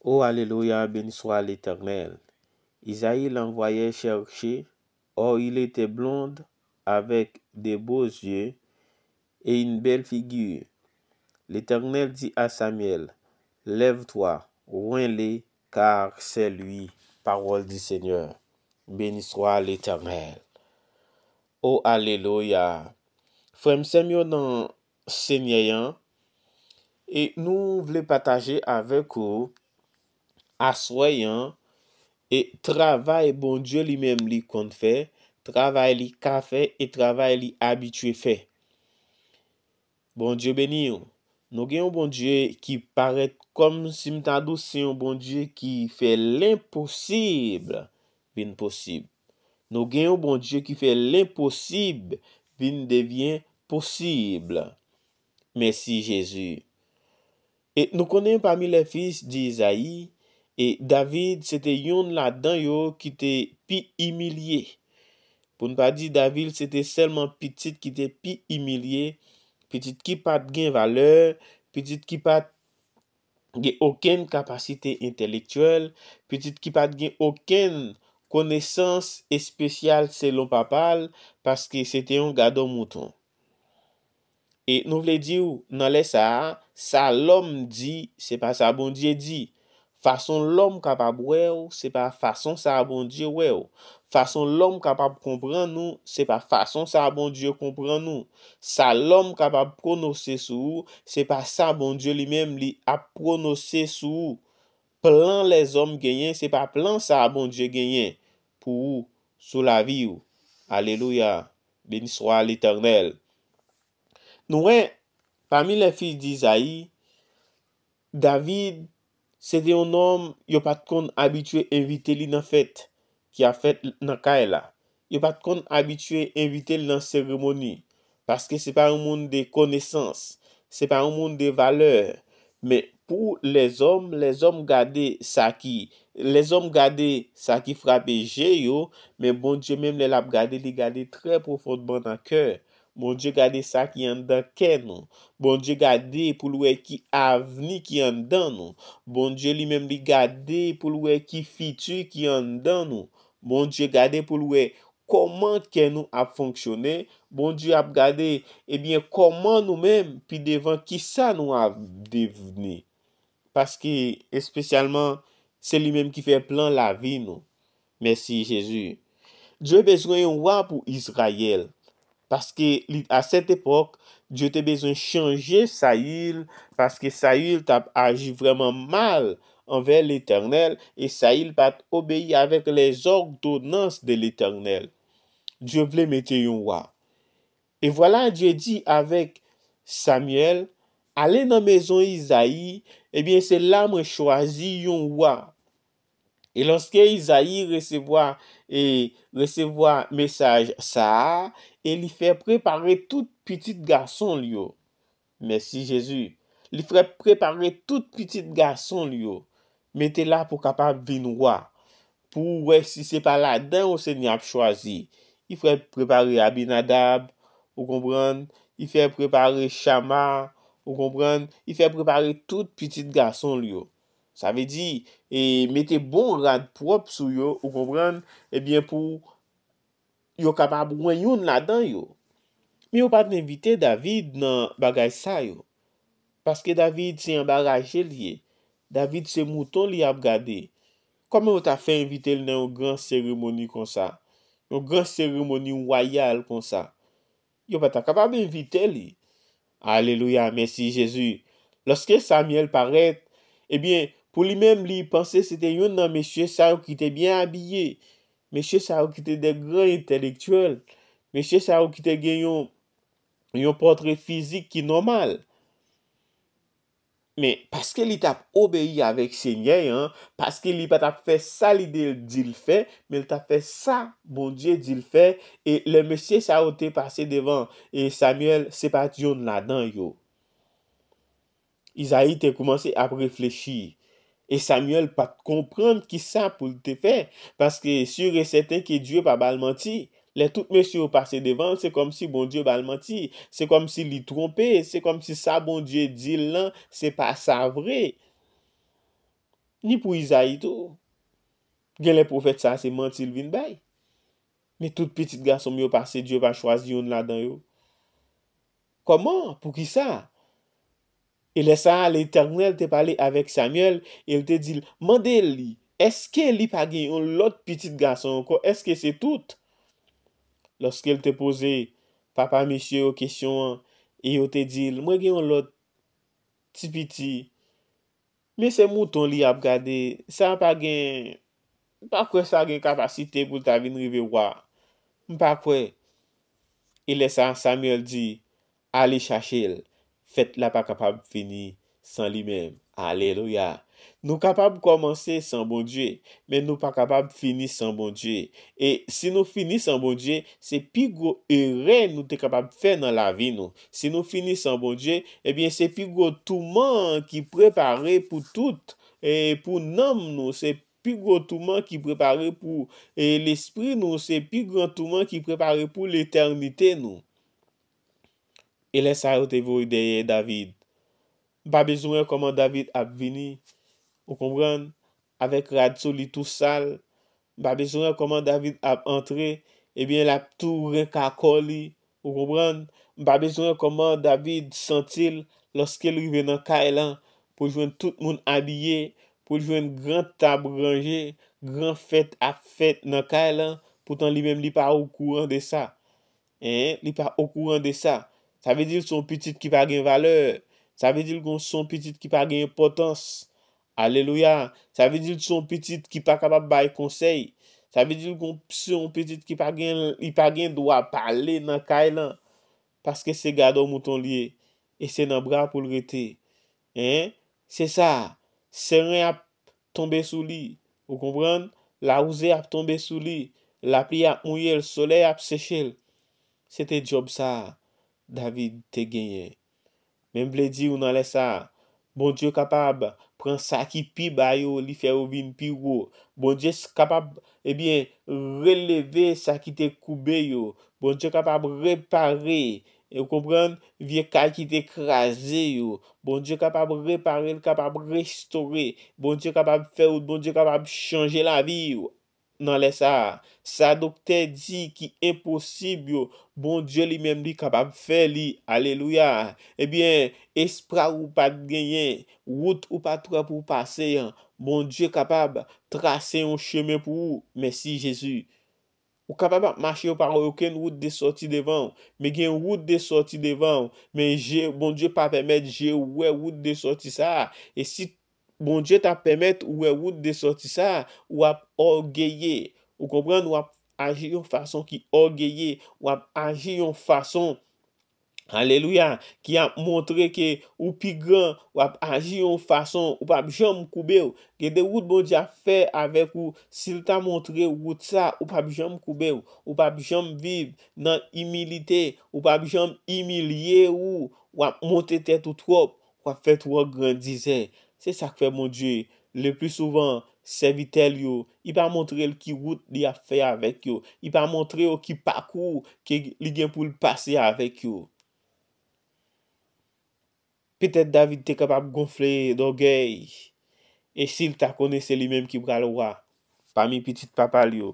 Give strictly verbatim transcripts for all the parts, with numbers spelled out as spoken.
Oh, alléluia, béni soit l'Éternel. Isaïe l'envoyait chercher, or il était blond, avec de beaux yeux et une belle figure. L'Éternel dit à Samuel, lève-toi, oins-le, car c'est lui. Parole du Seigneur. Béni soit l'Éternel. Oh, alléluia. Frè m, sè m yo nan Senyè an, e nou vle pataje avèk ou aswè an, e travay Bondye li menm li konn fè, travay li ka fè, e travay li abitye fè. Bondye beni w. Nou gen yon Bondye ki parèt kòm si m ta di w se yon Bondye ki fè lenposib vin posib. Nou gen yon Bondye ki fè lenposib vin devyen posib. Mèsi Jezi. E nou konnen pami les fils d'Isaïe, e David se te yonn ladan yo ki te pi imilye. Pou n pa di David se te sèlman pitit ki te pi imilye, pitit ki pa t gen valè, pitit ki pa t gen okenn kapasite entèlektyèl, pitit ki pa t gen okenn konesans espesyal selon papa l, paske se te yon gadò mouton. E nou vle di w, nan lè sa a, sa lòm di, se pa sa Bondye di. Fason lòm kapab wè w, se pa fason sa a Bondye wè w. Fason lòm kapab konprann ou, se pa fason sa a Bondye konprann ou. Sa lòm kapab pwonose sou ou, se pa sa Bondye li menm li ap pwonose sou ou. Plan lèzòm genyen, se pa plan sa a Bondye genyen pou ou, sou lavi w. Alelouya. Béni soit l'Éternel. Nou wè, pami les fils d'Isaïe, David, se te yon nonm, yo pa t konn abitye envite li nan fèt ki ap fèt nan kay la. Yo pa t konn abitye envite l nan seremoni, paske se pa yon moun de konesans, se pa yon moun de valè. Men pou lèzòm, lèzòm gade sa ki, lèzòm gade sa ki frape je yo, men Bondye menm lè l ap gade, li gade trè pwofondman nan kè. Bondye gade sa ki anndan kè nou. Bondye gade pou l wè ki avni ki anndan nou. Bondye li menm li gade pou l wè ki fiti ki anndan nou. Bondye gade pou l wè kòman kè nou ap fonksyone. Bondye ap gade, ebyen, kòman nou menm, pi devan, kisa nou ap devni. Paske, espesyalman, se li menm ki fè plan lavi nou. Mèsi, Jezi. Dye bezwen yon wa pou Izrayèl. Paske li, a sèt epòk, Dye te bezwen chanje Sayil, paske Sayil t ap aji vrèman mal anvè Letènèl, e Sayil pa t obeyi avèk lèzòdonans de Letènèl. Dye vle mete yon wa. E vwala, Dye di avèk Samyèl, ale nan mezon Izayi, ebyen, se la mwen chwazi yon wa. E lòske Izayi resevwa, e resevwa mesaj sa a, e li fè prepare tout pitit gason l yo. Mèsi, Jezi. Li fè prepare tout pitit gason l yo. Mete la pou kapab vin wa. Pou w wè si se pa ladan yo Senyè ap chwazi. Li fè prepare Abinadab, ou konprann? Li fè prepare Chama, ou konprann? Li fè prepare tout pitit gason l yo. Sa vle di, e mete bon rad pwòp sou yo, ou konprann? Ebyen, pou yo kapab wè youn ladan yo. Men yo pa t envite David nan bagay sa yo. Paske David se anba raje l ye. David se mouton li ap gade. Kòman yo ta fè envite l nan yon gran seremoni konsa? Yon gran seremoni wayal konsa? Yo pa ta kapab envite li. Alelouya, mèsi Jezi. Lòske Samyèl parèt, ebyen, pou li menm, li panse se te youn nan mesye sa yo ki te byen abiye. Mesye sa yo ki te de gran entèlektyèl. Mesye sa yo ki te gen yon, yon pòtre fizik ki nòmal. Men, paske li t ap obeyi avèk Senyè an, paske li pa t ap fè sa li te di l fè, men li t ap fè sa Bondye di l fè, e lè mesye sa yo te pase devan, e Samyèl, se pa t youn ladan yo. Izayi te koumanse ap reflechi, e Samyèl pa t konprann kisa pou l te fè, paske si e sèten ke Dye pa ba l manti, lè tout mesye yo pase devan l, se kòmsi Bondye ba l manti, se kòmsi li twonpe, se kòmsi sa Bondye di l lan, se pa sa vre. ni pou Izayi tou. Genlè pwofèt sa a se manti l vin bay. Men tout pitit gason m yo pa se Dye pa chwazi youn ladan yo. Kòman? Poukisa? E lè sa a, Letènèl te pale avèk Samyèl, e l te di l, mande li, èske li pa gen yon lòt pitit gason ankò? Èske se tout? Lòske l te poze papa mesye yo kesyon an, e yo te di l, mwen gen yon lòt ti piti, men se mouton li ap gade, sa pa gen, m pa kwè sa gen kapasite pou l ta vin rive wa. M pa kwè. E lè sa a, Samyèl di, ale chache l. Fèt la pa kapab fini san li menm. Alelouya. Nou kapab kòmanse san Bondye, men nou pa kapab fini san Bondye. E si nou fini san Bondye, se pi gwo erè nou te kapab fè nan lavi nou. Si nou fini san Bondye, ebyen, se pi gwo touman ki prepare pou tout, e pou nanm nou, se pi gwo touman ki prepare pou, e lespri nou, se pi gran touman ki prepare pou letènite nou. E lè sa yo te voye dèyè David. M pa bezwen wè kòman David ap vini, ou konprann, avèk rad sou li tou sal. M pa bezwen wè kòman David ap antre, ebyen, l ap tou renka kò li, ou konprann. M pa bezwen wè kòman David santi l lòske l rive nan kay lan, pou l jwenn tout moun abiye, pou l jwenn gran tab ranje, gran fèt ap fèt nan kay lan, poutan li menm li pa okouran de sa. En, li pa okouran de sa. Sa vle di l se yon pitit ki pa gen valè. Sa vle di l gon se yon pitit ki pa gen enpòtans. Alelouya. Sa vle di l se yon pitit ki pa kapab bay konsèy. Sa vle di l gon se yon pitit ki pa gen, li pa gen dwa pale nan kay lan. Paske se gadò mouton li ye. E se nan bra pou l rete. En, se sa. Seren ap tonbe sou li. Ou konprann? Lawouze ap tonbe sou li. Lapli ap mouye l, solèy ap seche l. Se te djòb sa a David te genyen. Men m vle di w nan lè sa a, Bondye kapab pran sa ki pi ba yo, li fè yo vin pi wo. Bondye s- kapab, ebyen, releve sa ki te koube yo. Bondye kapab repare, e w konprann, vye kay ki te kraze yo. Bondye kapab repare, l kapab restore. Bondye kapab fè wout, Bondye kapab chanje lavi w. Nan lè sa a, sa doktè di ki enposib yo, Bondye li menm li kapab fè li. Alelouya. Ebyen, espwa ou pa t genyen, wout ou pa t wè pou w pase an, Bondye kapab trase yon chemen pou ou. Mèsi, Jezi. Ou kapab ap mache, ou pa wè okenn wout de sòti devan w, men gen wout de sòti devan w, men je, Bondye pa pèmèt je w wè wout de sòti sa a. E si Bondye ta pèmèt ou wè wout de sòti sa a, w ap ògeye. Ou konprann? W ap aji yon fason ki ògeye. W ap aji yon fason, alelouya, ki ap montre ke ou pi gran. W ap aji yon fason, ou p ap janm koube w. Gen de wout Bondye ap fè avèk ou, si l ta montre w wout sa, ou p ap janm koube w. Ou p ap janm viv nan imilite. Ou p ap janm imilye ou. W ap monte tèt ou twòp. W ap fè twòp grandizè. Se sa k fè Bondye, le pli souvan, sèvitè l yo, li pa montre l ki wout li ap fè avèk yo. Li pa montre yo ki pakou ke li gen pou l pase avèk yo. Petèt David te kapab gonfle dògèy, e si l ta konnen se li menm ki pral wa pami pitit papa l yo.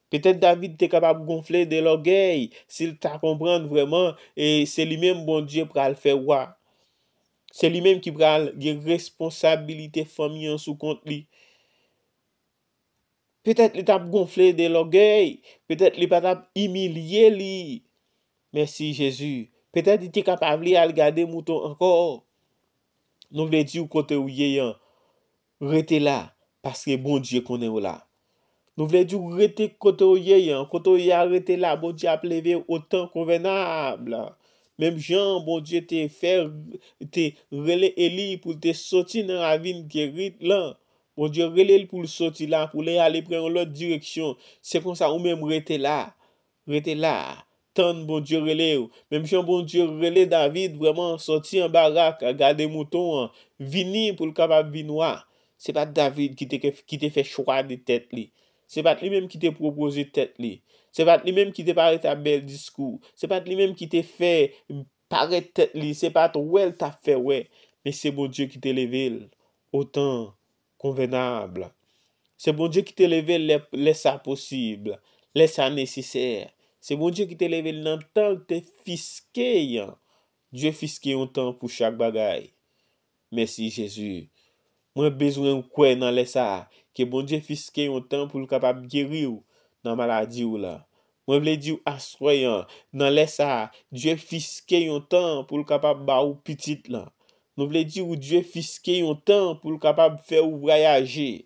Petèt David te kapab gonfle de lògèy si l ta konprann vrèman e se li menm Bondye pral fè wa. Se li menm ki pral gen responsabilite fanmi an sou kont li. Petèt li t ap gonfle de lògèy, petèt li pa t ap imilye li. Mèsi, Jezi. Petèt li te ka pa vle al gade mouton ankò. Nou vle di w kote w ye an, rete la, paske Bondye konnen w la. Nou vle di w rete kote w ye an, kote w ye a, rete la, Bondye ap leve w o tan konvènab. Menm jan Bondye te fè, te rele Eli pou l te soti nan ravin Kerit lan. Bondye rele l pou l soti la, pou l ale pran yon lòt direksyon. Se konsa ou menm rete la. Rete la. Tann Bondye rele w. Menm jan Bondye rele David vrèman sòti anba rak, gade mouton an, vini pou l kapab vin wa. Se pa t David ki te, ki te fè chwa de tèt li. Se pa t li menm ki te pwopoze tèt li. Se pa t li menm ki te parèt ap bèl diskou. Se pa t li menm ki te fè parèt tèt li. Se pa t wè l t ap fè wè. Men se Bondye ki te leve l o tan konvenab. Se Bondye ki te leve l lè, lè sa posib, lè sa nesesè. Se Bondye ki te leve l nan tan l te fiske an. Dye fiske yon tan pou chak bagay. Mèsi, Jezi. Mwen bezwen w kwè nan lè sa a, ke Bondye fiske yon tan pou l kapab geri w nan maladi w la. Mwen vle di w aswè an, nan lè sa a, Dye fiske yon tan pou l kapab ba w pitit lan. Nou vle di w Dye fiske yon tan pou l kapab fè w vwayaje.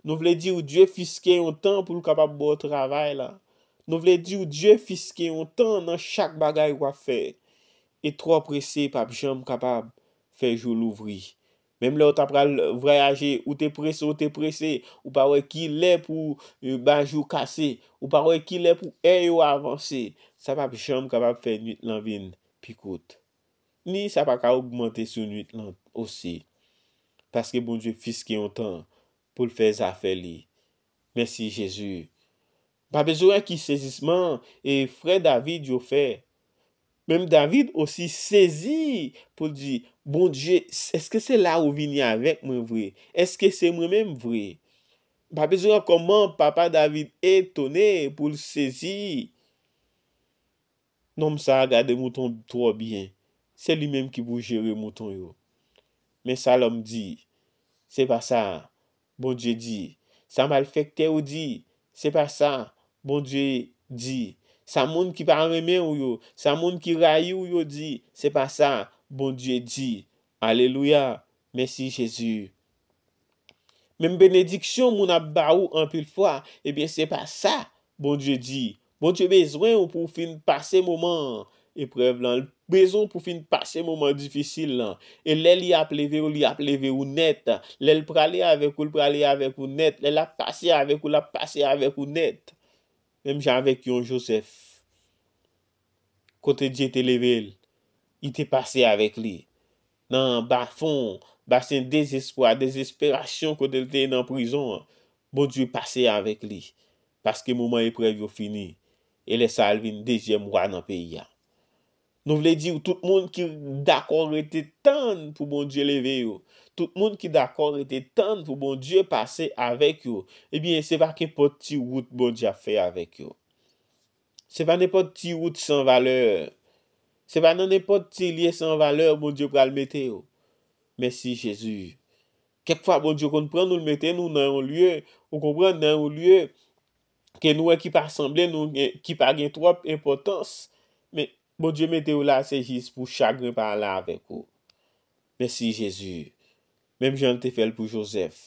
Nou vle di w Dye fiske yon tan pou l kapab ba w travay la. Nou vle di w Dye fiske yon tan nan chak bagay w ap fè. E twò prese p ap janm kapab fè jou louvri. Menm lè w ta pral vwayaje, ou te prese, ou te prese, ou pa wè ki lè pou, eh, ba jou kase, ou pa wè ki lè pou è yo avanse, sa p ap janm kapab fè nwit lan vin pi kout. Ni sa pa ka ogmante sou nwit lan osi. Paske Bondye fiske yon tan pou l fè zafè li. Mèsi, Jezi. Pa bezwen wè ki sezisman e frè David yo fè. Menm David osi sezi pou l di, Bondye, èske se la ou vini avèk mwen vre? Èske se mwen menm vre? Pa bezwen wè kòman papa David etone pou l sezi. Nonm sa a gade mouton twò byen. Se li menm ki pou jere mouton yo. Men sa lòm di, se pa sa Bondye di. Sa malfektè yo di, se pa sa Bondye di. Sa moun ki pa renmen w yo, sa moun ki rayi w yo di, se pa sa Bondye di. Alelouya! Mèsi, Jezi. Menm benediksyon moun ap ba ou anpil fwa, ebyen, se pa sa Bondye di. Bondye bezwen w pou w fin pase moman eprèv lan. L bezwen w pou w fin pase moman difisil lan. E lè li ap leve w, li ap leve w nèt. Lè l prale avèk ou, l prale avèk ou nèt. Lè l ap pase avèk ou, l ap pase avèk ou nèt. Menm jan avèk yon Jozèf. Kote Dye te leve l, li te pase avèk li. Nan bafon, basen dezespwa, dezesperasyon kote l te ye nan prizon an, Bondye pase avèk li. Paske moman eprèv yo fini. E lè sa a, l vin dezyèm wa nan peyi a. Nou vle di w, tout moun ki dakò rete tann pou Bondye leve yo, tout moun ki dakò rete tann pou Bondye pase avèk yo, ebyen, se pa kenpòt ti wout Bondye ap fè avèk yo. Se pa nenpòt ti wout san valè. Se pa nan nenpòt ti lye san valè Bondye pral mete yo. Mèsi, Jezi. Kèk fwa, Bondye konn pran nou, l mete nou nan yon lye, ou konprann, nan yon lye ke nou wè ki pa sanble nou, gen- ki pa gen twòp enpòtans, men Bondye mete w la, se jis pou chagren pa ale avèk ou. Mèsi, Jezi. Menm jan l te fè l pou Jozèf.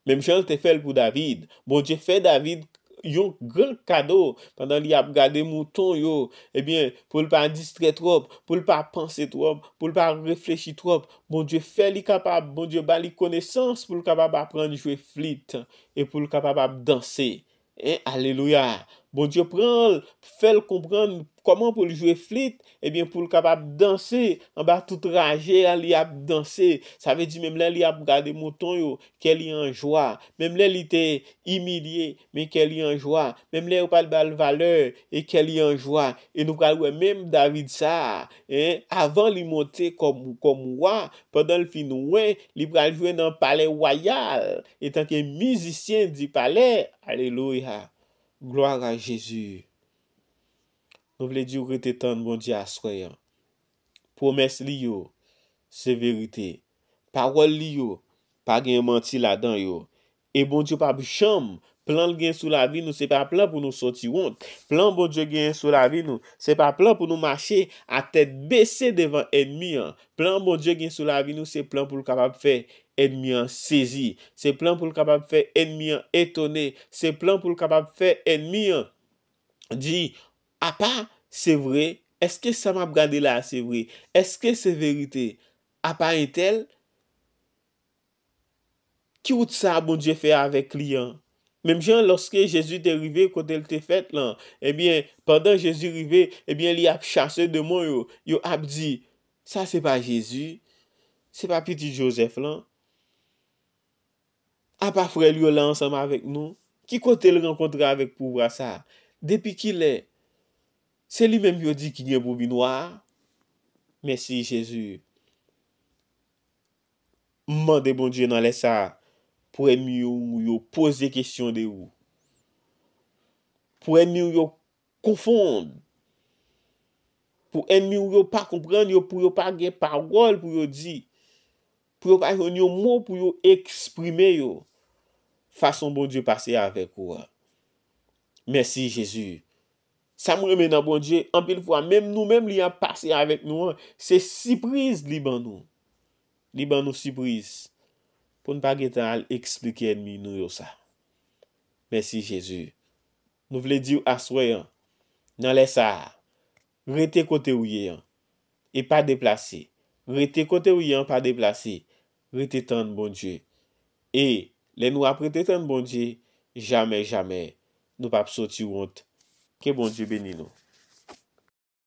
Menm jan l te fè l pou David. Bondye fè David yon gran kado pandan li ap gade mouton yo. Ebyen, pou l pa distrè twòp, pou l pa panse twòp, pou l pa reflechi twòp, Bondye fè li kapab, Bondye ba li konesans pou l kapab aprann jwe flit e pou l kapab ap danse. En, alelouya! Bondye pran l, fè l konprann kòman pou l jwe flit, ebyen, pou l kapab danse anba tout raje a, li ap danse. Sa vle di, menm lè li ap gade mouton yo, kè li an jwa. Menm lè li te imilye, men kè li an jwa. Menm lè yo pa t ba l valè, e kè li an jwa. E nou pral wè menm David sa a, en, avan li monte kòm, kòm wa, pandan l fin wen, li pral jwe nan palè wayal, etanke mizisyen di palè. Alelouya! Glwa a Jezi. Nou vle di w rete tann Bondye aswè an. Pwomès li yo, se verite. Pawòl li yo, pa gen manti ladan yo. E Bondye p ap janm, plan l gen sou lavi nou, se pa plan pou nou soti wont. Plan Bondye gen sou lavi nou, se pa plan pou nou mache a tèt bese devan ènmi an. Plan Bondye gen sou lavi nou, se plan pou l kapab fè ènmi an sezi. Se plan pou l kapab fè ènmi an etone. Se plan pou l kapab fè ènmi an di, apa se vre? Èske sa m ap gade la a se vre? Èske se verite? Apa entèl? Ki wout sa a Bondye fè avèk li an? Menm jan lòske Jezi te rive kote l te fèt lan, ebyen, pandan Jezi rive, ebyen, li ap chase demon yo, yo ap di, sa se pa Jezi? Se pa pitit Jozèf lan? Apa frè l yo la ansanm avèk nou? Ki kote l rankontre avèk pouvwa sa a? Depi kilè? Se li menm yo di ki gen pou vin wa a? Mèsi, Jezi. M mande Bondye nan lè sa a, Pou ènmi w yo poze kesyon de ou. Pou ènmi w yo konfonn. Pou ènmi w yo pa konprann yo, pou yo pa gen pawòl pou yo di. Pou yo pa jwenn yon mo pou yo eksprime yo. Fason Bondye pase avèk ou a. Mèsi, Jezi. Sa m renmen nan Bondye, anpil fwa, menm nou menm li ap pase avèk nou an, se sipriz li ban nou. Li ban nou sipriz. Pou n pa gentan al eksplike ènmi nou yo sa. Mèsi, Jezi. Nou vle di w aswè an, nan lè sa a, rete kote w ye an, e pa deplase. Rete kote w ye an, pa deplase. Rete tann Bondye. E lè nou ap rete tann Bondye, jamè, jamè, nou p ap soti wont. Ke Bondye beni nou.